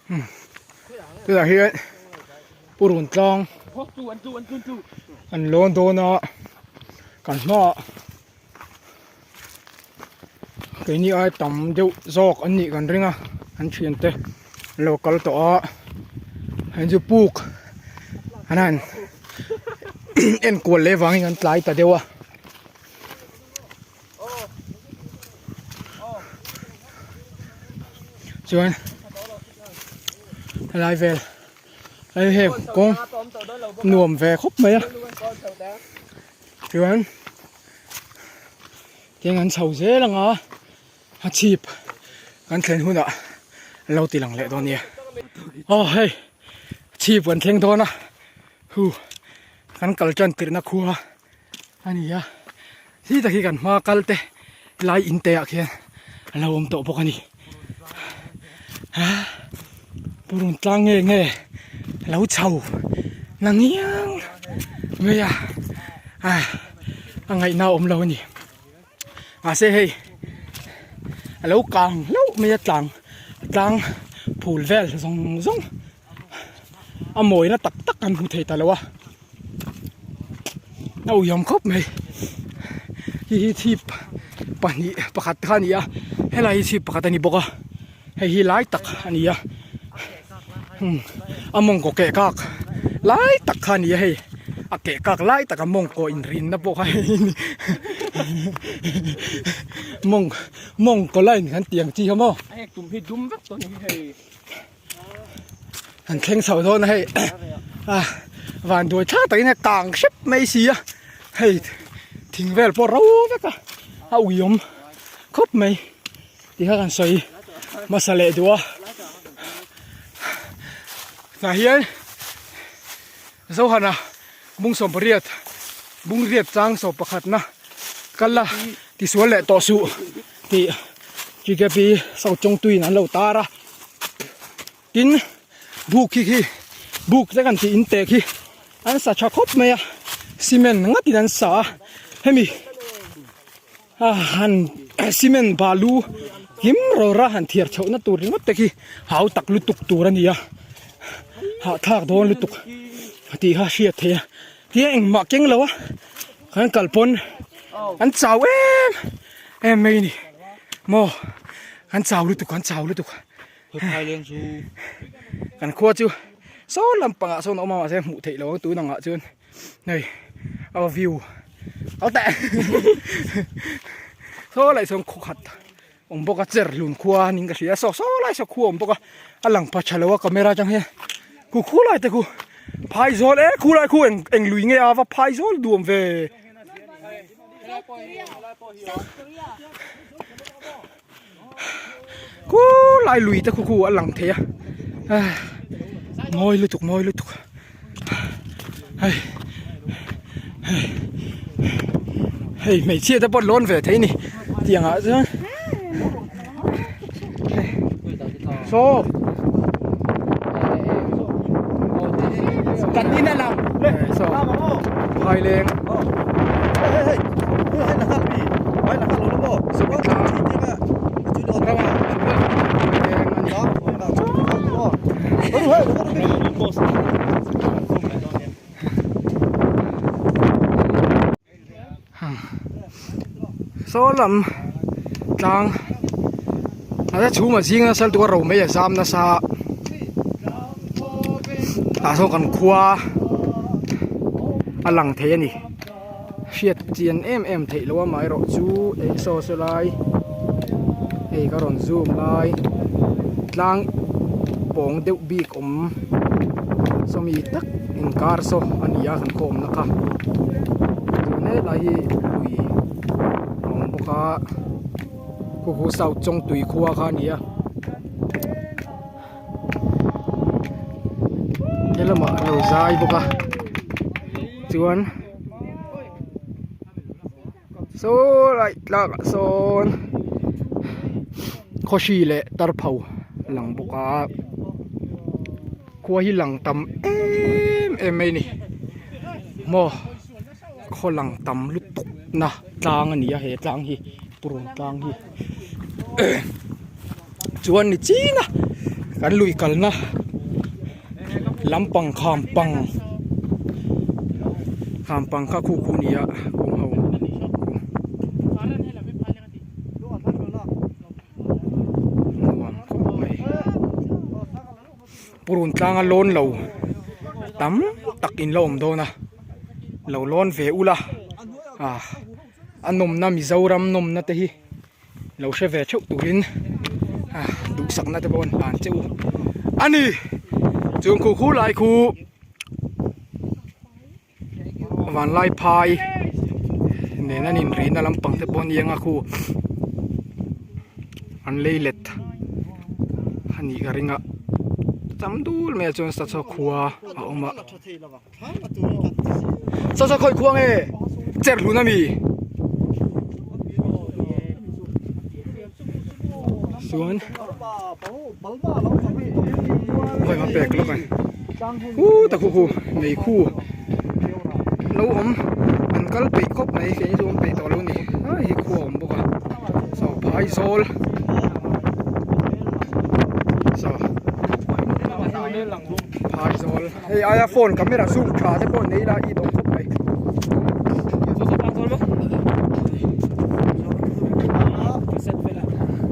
Tunah hian purun tlang an lawn dawn a kan hmaah keini ai tam deuh zawk an nih kan ring a an thiante an lo kal tawh a hei chu puk an han enkual leh vangin an tlai ta deuh a. Chuan helai vel hei heng kawng nuam ve khawp mai a chuan tiang an chho zel ang a a chhip kan thlen hunah an lo ti lang leh dawn nia aw hei chhip kan thleng dawn a hu kan kal tan tirhna khua. A ni a hi tak hi kan hma kal te lai in te ah khian a lo awm tawh bawk a ni a purun tlang nge nge lo chho na ngiang mai a a a ngaihna a awm lo a ni mahse hei a lo kang hlauh mai a tlang tlang phul vel zawng zawng a mawina tak tak kan hmu thei ta lo a a uiawm khawp mai hei hi chhip pahnih pakhat kha a ni a helai hi chhip pakhat a ni bawk a hei hi lai tak a ni a umm a mawngkaw keh kak lai tak kha a ni a hei a keh kak lai tak a mawngkaw inrinna pawh kha hei ni mawng mawngkaw line kan tih ang chi kha maw. An thleng chho dawn a hei a van duai thlak takin a kang hrep mai si a hei thing vel pawh ro vek a a uiawm khawp mai tih kha kan sawi hmasa leh duh a tah hian Zohana bung 18 bung riat chang sawm pakhatna kal a tisual leh tawh suh tih GKP South Chawngtuiin an lo tar a tin buk khi khi buk te kan tih in teh khi an sa tha khawp mai a cement ngatin an sa a hemi a han cement balu kim rawra han thiar chhoh na tur ringawt te khi hau tak lutuk tur a ni a hahthlak dawn lutuk tih kha hriat theih a tia engmah keng lo a kan kal pawn an chau em em mai a ni maw an chau lutuk an chau lutuk kan khua chu saw lampangah sawn a awm a mahse hmuh theih loh ang tun angah chuan hei a view a teh saw lai sawn khaw khat awm bawk a cher hlun khua a niin ka hria saw saw lai saw khua awm bawk a a lang pha tha lo a camera atang hian khu khu lai te khu phai zawl e khu lai khu eng eng lui nge a va phai zawl duam ve. Khu lai lui te khu khu a lang thei a mawi lutuk mawi lutuk hei hei hei hmeichhia te pawh lawn ve thei a ni tiang ah chuan saw kan in a lang saw phaileng. Saw lam tlang a chhum a zing nasa lutuk a ro mai a zam nasa a tah sawn kan khua a lang thei a ni. Hriat chian em em theih loh amaherawh chu eng saw saw lai hei ka rawn zoom lai tlang pawng deuh bik awm sawmi tak inkar saw a ni a kan khawmna kha chuan helai hi lui a awm bawk a khu khu south chawngtui khua kha a ni a helamah a lo zai bawk a chuan saw lai tlak ah sawn khawhri leh tarpho a lang bawk a khua hi lang tam em em mai a ni maw khaw lang tam lutuk na tlang a ni a he tlang hi purun tlang hi. Chuan ni chin a. Kan lui kalna lampang kham pang kham pang kha khu khu a ni a kawng ho. Nuam khawp mai. Purun tlanga lawn lo tam tak in la awm dawn a lo lawn ve ula ah a nawmna Mizoram nawmna te hi lo hre ve theuh turin ah duhsakna te pawh an hlan che u a ni chung khu khu lai khu vanlai phai nen an inrina lampang te pawh a ni ang a khu an lei let a nih ka ring a tam dul mai ah chuan sachaw khua a awm a sachaw khawi khua nge cherhlun a mi chuan khawi ma pek lawk a ni. Hu tak hu hu nei khu lo awm an kal peih khawp mai kei chu awm peih tawh lo ni a hi khua a awm bawk a saw phaizawl saw phaizawl hei aia phone camera zoom tha te pawh nei ila i dawm khawp mai.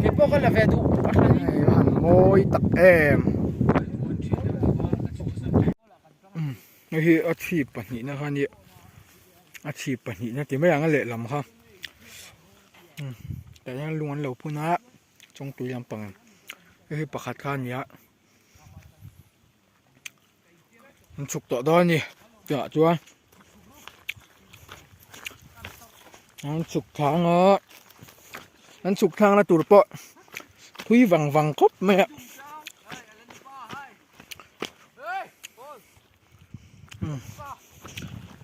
Hei a han mawi tak em. Hei hi a chhip pahnihna kha a nia a chhip pahnihna ti mai ang a lehlam kha tah hian lung an lo phun a chawngtui lampang hei hi pakhat kha a ni a an chhuk tawh dawn a ni tah chuan an chhuk thlang a an chhuk thlangna tur pawh thui vang vang khawp mai a.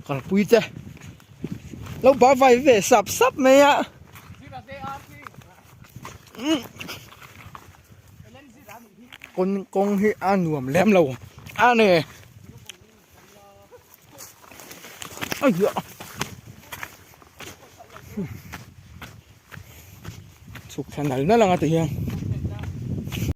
Kalpui te lo ba vai ve sap sap mai a kawng kawng hi a nuam lem lo a ni chhuk thla nal nal ang a ti hian.